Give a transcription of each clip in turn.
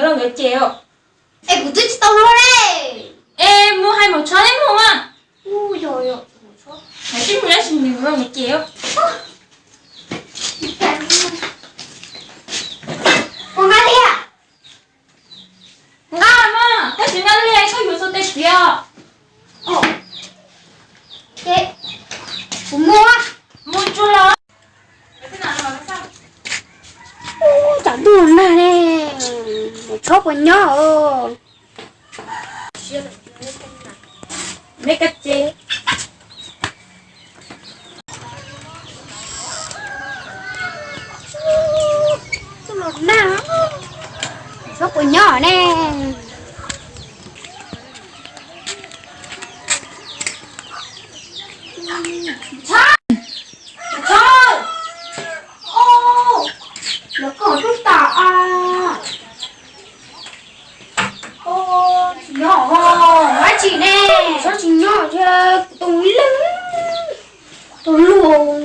Los nkawd ces os. Es kuv twb tsis tau luag li. Es mus hais maum tshob neb mus mas. Yog, yog, hais tsis mus dab tsi, mus los nkawd ces os. Mus nqa li. Nqa mas, tab sis nqa li koj yuav txog tej txiv os. Ces kuv mus, mus tsuag los. Ub, tsam ntuj los nag ne, maum tshob puas nyob os? Me kab ces. Ntuj los nag, maum tshob puas nyob ne? Maum tshob, maum tshob, lawv koj lub tas a. Tsis nyob, dab tsi ne, tsis nyob thiab, tus leej, tus luag.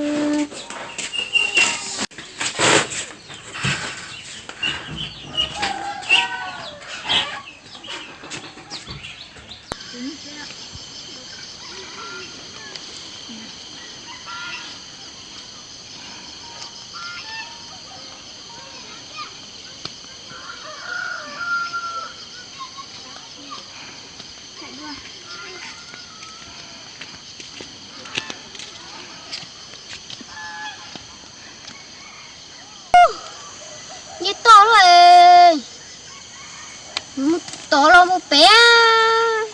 Nyiaj toj lawm, mus tod los mus pem.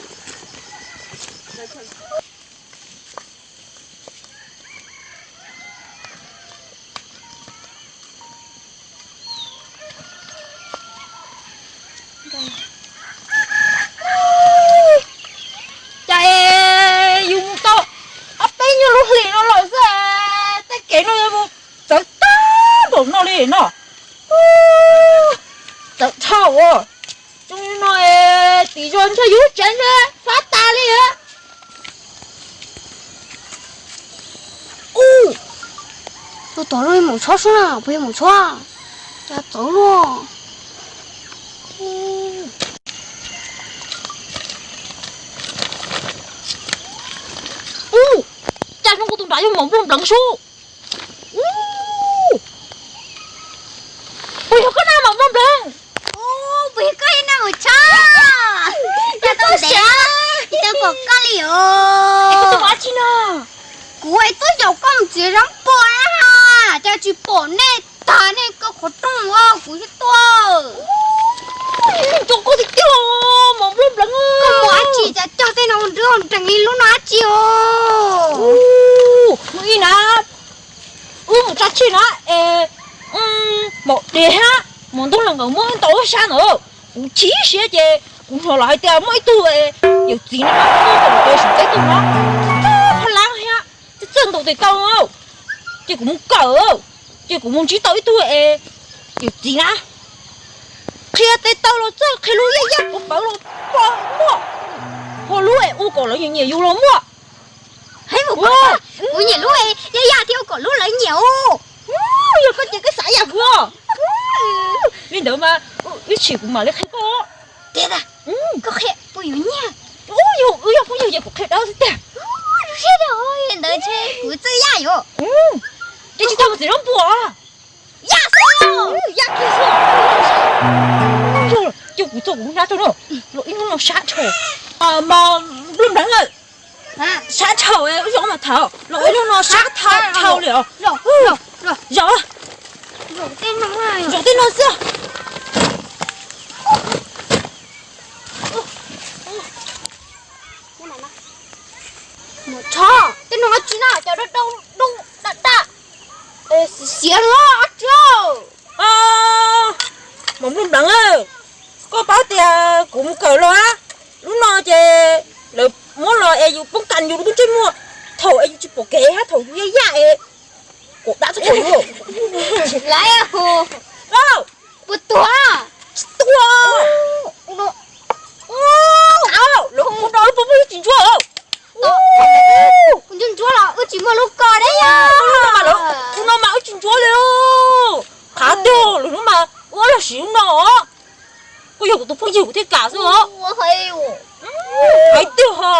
Cas es yus mus tau ob peb nyuag lub hlis no lawm xwb, tej kev no yuav mus txawv tag npaum no li no. Txawv dhau. Tsoom no tim zos ntshe yus lub tsev ntshe fab tas li. Ub, tus tod lub maum tshob xwb na, puas yog maum tshob? Cas txawv luaj. Ub, cas zoo nkaus tus nrad yog maum nplooj npleev sub. Ub, puas yog koj na maum nplooj npleev? Ub, puas yog koj na maum tshob? Cas tau ntev tsis tau pom koj li os. Es koj tuaj mus dab tsi no? Kuv es tuaj yaum koj mus txiav zaub npua na, cas tsis pom nej tag nej koj qhov rooj os, kuv thiaj tuaj. Ub, cov koj tiag tiag, maum nplooj npleev. Koj mus dab tsi cas cog tej no nrov nrees li lub no dab tsi os? Ub, hnub ib na, wb mus tsa tshej na es maum dev hab maum ntoo los nkawd muab ntau lub sab ntawd. Kuv chim siab ces kuv hnov lawv hais tias muaj ib tug yawm txiv no tuaj tom kev saum teb tug no, pha lab thiab txawj ntaus tes taw. Ces kuv mus kawm, ces kuv mus ntsib tau ib tug yawm txiv na, qhia tes taw los txawj qhia lub yaj yaj pov pawv los muaj, ho lub es ua kom lawv nyiam nyiam yus los muaj. Kuv nyiam lub yaj yaj thiab ua kom lub lawv nyiam. Yog koj ces koj xav yam kuv os. Li ntawd mas ib chim kuv mam li qhia koj. Tiag, koj qhia puas yuav nyiaj? Ub, yog wb yog phooj ywg ces kuv qhia dawb xwb tiag. Ntawd ntshe kuv txawj yaj yom. Ces tsis tau mus txiav zaub npua. Yaj xwb, yaj kiag xwb. Yog, ces kuv txog kuv lub hnab tso na, los ib hnub no sab dhau. Mas nplooj npleev, sab dhau, wb zoo mas tham, los ib hnub no sab dhau li os. Zaum, zaum tej no xwb. Maum tshob, tej no dab tsi na, cov daj daj, daj daj, xiav xiav los dab tsi? Maum nplooj npleev, koj paub tias kuv mus kawm los, lub no ces lawv muab los es yus poob kas yus lub ntsej muag, thaum es yus tsis pom kev hab thaum yus yaj yaj es kom dab txhob thaum yus. Lawv hu, puas tuag? Tsis tuag. Lawv hu no lub pob muaj ib tsis ntsuab. Kuv ntsuab ntsuab los wb tsis muaj lub ko dab yog. Hu no mas wb tsis ntsuab li. Qhav tiag lawm hnub mas wb los siv lub no. Kuv tus phooj ywg kuv thiaj kam xwb os. Hais tiag ho.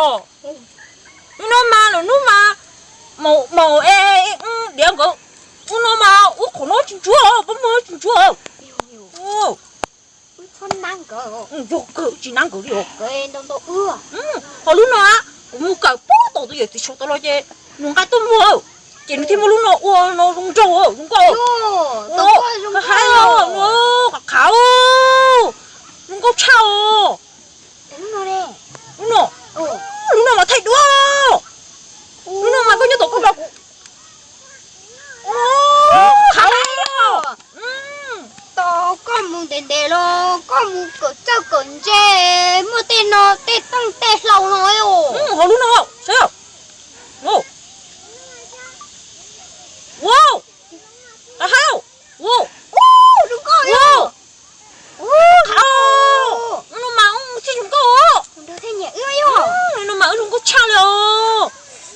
Hnub no mas lwm hnub mas maum es diav nkawd, hnub no mas ub qhov no tsis ntsuab, pob muag tsis ntsuab. Yog kawg tsis nab nkawd li. Ho lub no kuv mus kawm puag tom tus yawm txiv saum tod los ces nws nqa tuaj muag, ces nws thiaj muaj lub no ua no zoo nraug zoo nkauj. Qhav qhav, zoo nkauj tshaj os. Lub no, lub no mas thaij duab. Lub no mas koj nyob tom koj los kuv qhav. Tau koj mus ntev ntev los koj mus kawm txawj kawm ntse, muaj tej no tej tooj tej hlau no. Ho lub no saib, qhav qhav, zoo nkauj. Lub no mas wb thiaj zoo nkauj os. Lub no mas wb zoo nkauj tshaj li os.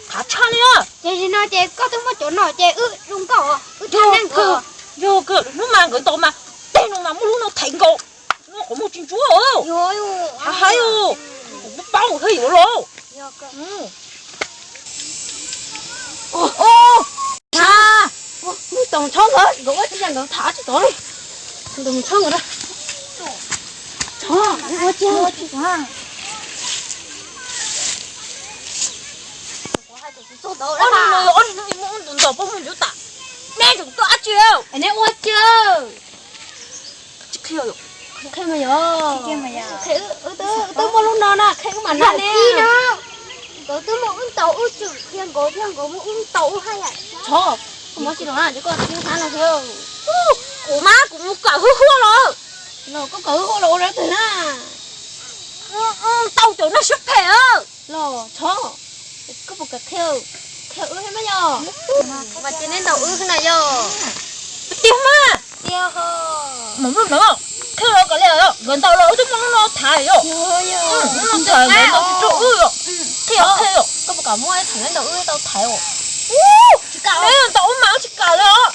Qhav tshaj li os. Ces no ces koj twb muab cov no ces wb zoo nkauj, wb thiaj zoo nkauj. Yog kawg, hnub mas nkawd ntaus mas tej no mas muaj lub no thaiv nkaus. No qhov muag tsis ntsuab. Qhav qhav, kuv paub haj yuav los. Mus tom Tshoob nkawd, nkawd ua tsis yog nkawd tham tsis tau. Mus tom Tshoob nkawd, Tshoob ua tsis, ua tsis. Ob niag no, ob niag no muab ub ntaus ntaus pob muag ncuav tas, neb tseem tuaj dab tsi? Neb ua tsis? Tsis qhia, qhia mas yog, wb twb muaj lub no na, qhia wb mam nab ne. Nkawd twb muaj wb ntaus wb tseem qhia nkawd thiab, nkawd muaj wb ntaus wb haj yam. Tshoob, koj muab tsis los na, koj tsis hnab no thiab. Kuv mas kuv mus kawm hwj huaj los. Los koj kawm hwj huaj los ua dab twg na? Tau cov noj siab phem. Los Tshoob, koj puas kam qhia, qhia wb thiab mas yog? Mas ces neb ntaus wb na yog. Tiag mas. Tiag ho. Mas lub no qhia los kom li, nkawd ntaus los wb twb muaj lub no thaiv yom. Lub no thaiv nkawd ntaus tsis raug wb yom. Qhia qhia yom. Koj puas kam muab thaum neb ntaus wb tau thaiv os? Neb ntaus wb mas wb tsis kam li os.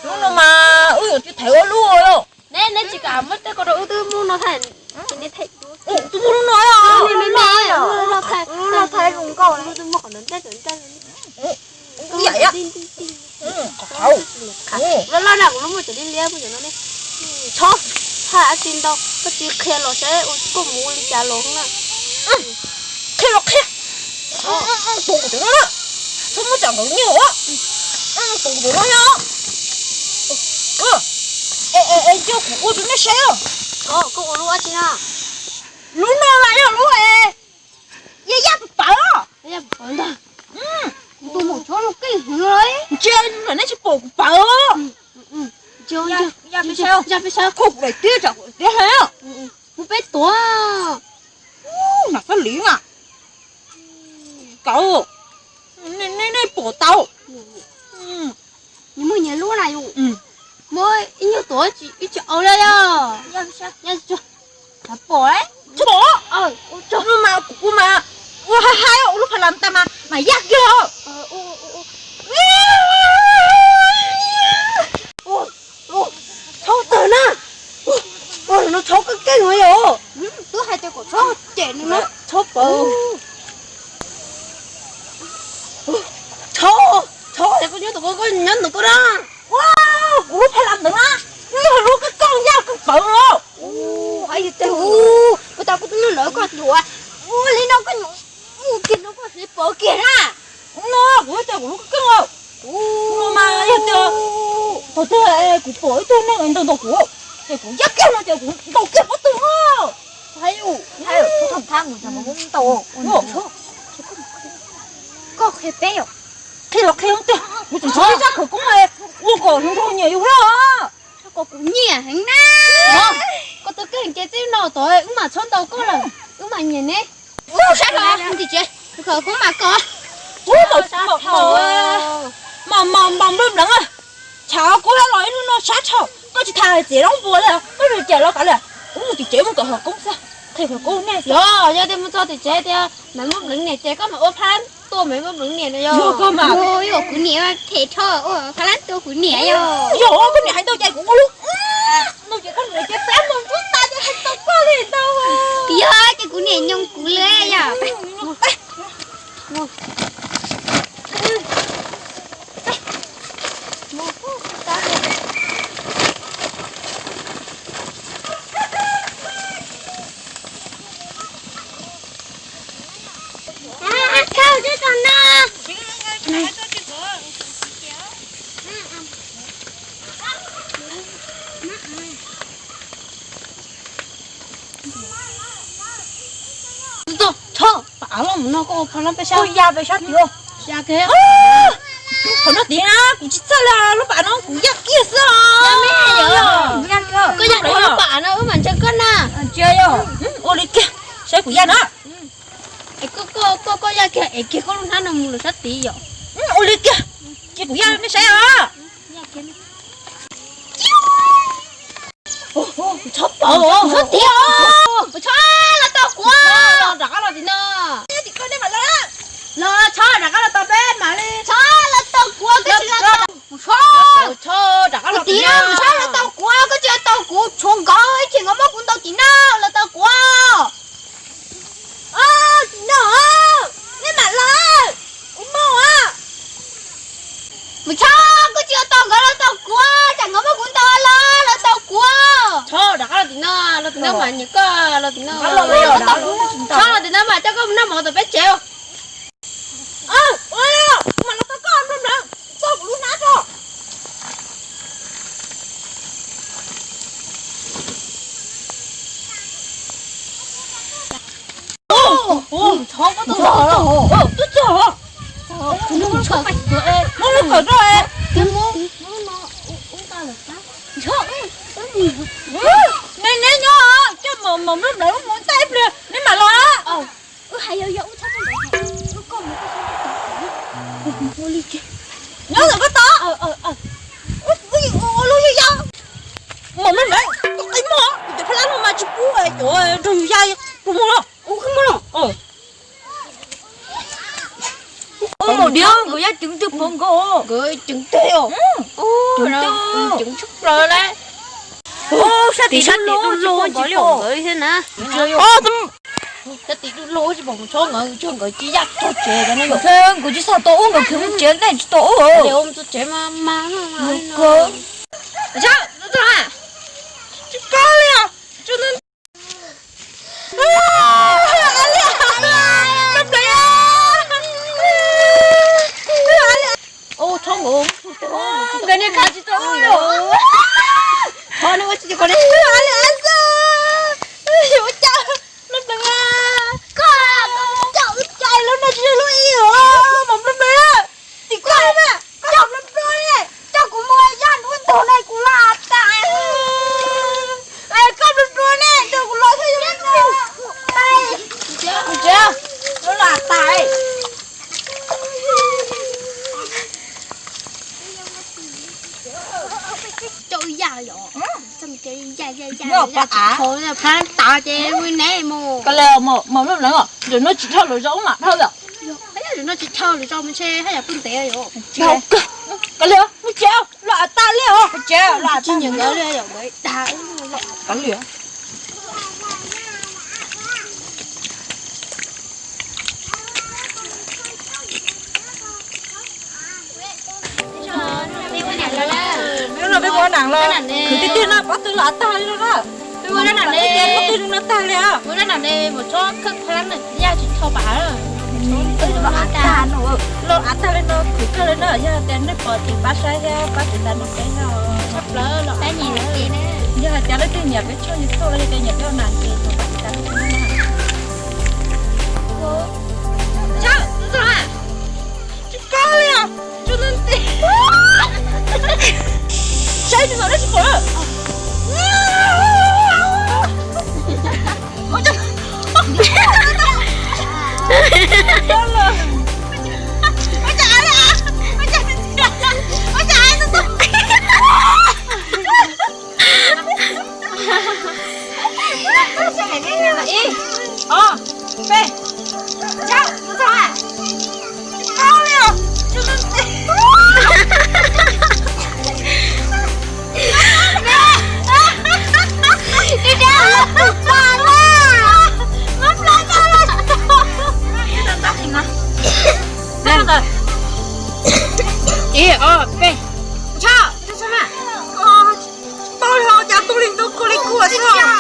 Lub no mas wb yuav tsis thaiv ua luaj yom. Neb, neb tsis kam muab tej ko rau wb, twb muaj no thaiv. Twb muaj lub no, lub no thaiv zoo nkauj, twb muaj qhov ntawd ntag. Loj loj na, kuv lub muaj cov liab liab, muaj cov no ne. Tshoob, haj tsis ntau, koj tsis qhia los saib koj mus ua li cas los na. Qhia los qhia. Tus kuv cov no na, txhob muab tsam nkawd nyiag os. Tus kuv cov no nyob. Es, es, es, coj kuv ua rau nej saib os. Koj ua lub dab tsi na? Lub no mas yog lub es yaj pawv pawv os. Yaj pawv ntag. Kuv tus maum Tshoob no keej heev li. Ntsia, nej tsis pom kuv pawv os. Yaj peb saib, kuv daim tiab tsam kuv daim tiab hais. Kuv peb tuav. Nam Faj Lis na. Kauv, nej pom tau. Nyias muaj nyias lub na yus. Muab ib nyuag tuav ib tsis au li os. Pom, pom. Mas kuv mas ua haib haib ua lub pha las tas mas mas yaj kiag. Tshoob tawg na. No tshoob keej keej no yom. Twb hais tias kom tshoob cem nws na. Tshoob pawv. Tshoob, tshoob es koj nyob ntawm koj, koj nyob ntawm koj na. Ua, kuv lub pha las ntawd na, nws yog lub keej keej yaj keej pawv no. Hais tias ua tas kuv twb nyob ntawm koj nthuav, ua li no koj nyuam mus kiag no koj siv pawv kiag na. No kuv hais tias kuv lub keej keej. Kuv no mas yog tias thaum twg kuv pom ib tug neeg ntau ntau kuv, ces kuv yaj kiag no ces kuv ntaus kiag pob tw. Koj qhia peb os. Qhia los qhia tiag, kuv tseem tshuav ib zaj khawv koob ua kom hluas nraug nyiam yus thiab. Kom kuv nyiam heev na. Koj tus kheej ces txij no tod wb mam txhob ntaus koj lawm, wb mam nyiam neb. Ub, sab los tim tsev, khawv koob mas koj. Ub, mam, mam, mam, mam nplooj bleev, tshav kub los ib hnub no sab tshaj, koj tsis tham txiv loob npua li, koj yuav cem los kav li. Wb mus tim tsev mus kawm khawv koob xwb, qhia khawv koob nej xwb. Yog, yog tias mus txog tim tsev tias mam nplooj bleev niam ces koj mam ua phab. Tua me muab kuv niam no yog. Yog koj mas. Yog kuv niam them rho ua pha lab tua kuv niam yog. Yog koj niam hais ntau ces kuv ua lub ntau ces koj niam ces plab mus ntsuab tas ces hais tau koj li ntau. Yog ces kuv niam nyoos kuv li yog. Txhob pam av los mus no koj pha lab peb sab. Koj ya peb sab tid. Ya ke. Qhov no tid na kuv tsis txawj li, lub pam no kuv ya kiag xwb os. Koj ya lub pam no wb mam ntshaw koj na. Ua li kiag, saib kuv ya na. Koj, koj, koj ya kiag es kiag koj lub hnab no mus lawm sab tid yom. Ua li kiag, ces kuv ya nej saib os. Txhob pam, txhob tiag. Txhob los tau kuv. Los rov qab los tim no. Los txhob rov qab los tau peb mam li. Txhob los tau kuv, koj tsis los tau. Txhob, txhob rov qab los tim no. Txhob los tau kuv, koj tsis los tau kuv, tshuav nkawd ib chim nkawd muab kuv ntaus tim no, los tau kuv. Tim no, nej mam los, kuv mus. Mus txhob, koj tsis los tau nkawd, los tau kuv, tsam nkawd muab kuv ntaus los, los tau kuv. Txhob rov qab los tim no, los tim no mas nyiam koj, los tim no. Txhob los tim no mas coj koj mus noj mov tom peb tsev. Ua li, kuv mam los tau koj nplawg nplawg, txog kuv lub hnab tso. Twb txog. Muab lub kawm rau. Neb, neb nyob, coj mov mloog nplawg mus ntaj ib pliag neb mam los. Nyob ntawm koj tod. Ua lub yug ya. Mov mloog nplawg, koj qi mog, kuv cov phab lab no mas tsis pub cov nrog yug ya, kuv mus los. Ua mov diab, nkawd yaj ceev twg pom nkawd. Nkawd ceev twg os. Ceev twg, ceev tshaj plaws lawm. Sab tim sab tim lub lub tsis pom nkawd li thiab na. Sab tim lub lub tsis pom mus txhob nkawd, txog nkawd cia yaj txog tsev no. Nkawd tsis xav tau ub, nkawd khwv mus tsev ntej tsis tau ub. Ua mus txog tsev mas mas. Tsis koj li os. Nkawd niag kha tsis tau ub. Qhov no ua tsis tau li. Ua cas lub nplawg, koj caum cai lub no tsis yog lub ib os, mos nplawg nplawg. Tim koj na, koj mos nplawg nplawg li, coj kuv mus yaj nruab ntug na kuv lam tas. Koj nplawg nplawg ne, nrog kuv los thiaj yog nplawg. Kuv tsev, kuv los tas. Coj yaj yom, coj yaj yaj yaj, phab tas ces mus neb mus. Koj li mos nplawg nplawg, nram no tsis dhau lawm zaum mam dhau lawm. Nram no tsis dhau lawm zaum mus ntshe haj yam pw ntev yom. Koj li, mus tsev, los tas li os. Tsis nyiam nkawd li yom, nkawd dag. Koj li. Hnub no peb ua nam los khwv tiag tiag no, pob tw los av tag li no na. Peb ua dab nam ne, pob tw zoo no tag li os. Ua dab nam ne, mus txhob khawb pha lab na, yaj tsis txhob pam. Los av tag no, los av tag li no khwv kawg li na. Yog tias nej pom ces pab saib thiab pab tiv tas no peb no. Tshaj plaws los pab nyiam ces na. Yog hais tias leej twg nyiam peb channel YouTube los yog tias nyiam peb ua nam ces thov pab tiv tas peb channel na. Tsis koj li os, tsis ntau nti. Saib tsis pom, saib tsis pom. Peb, Ntsha, tau hlo cas tub li ntub kua li kua xwb.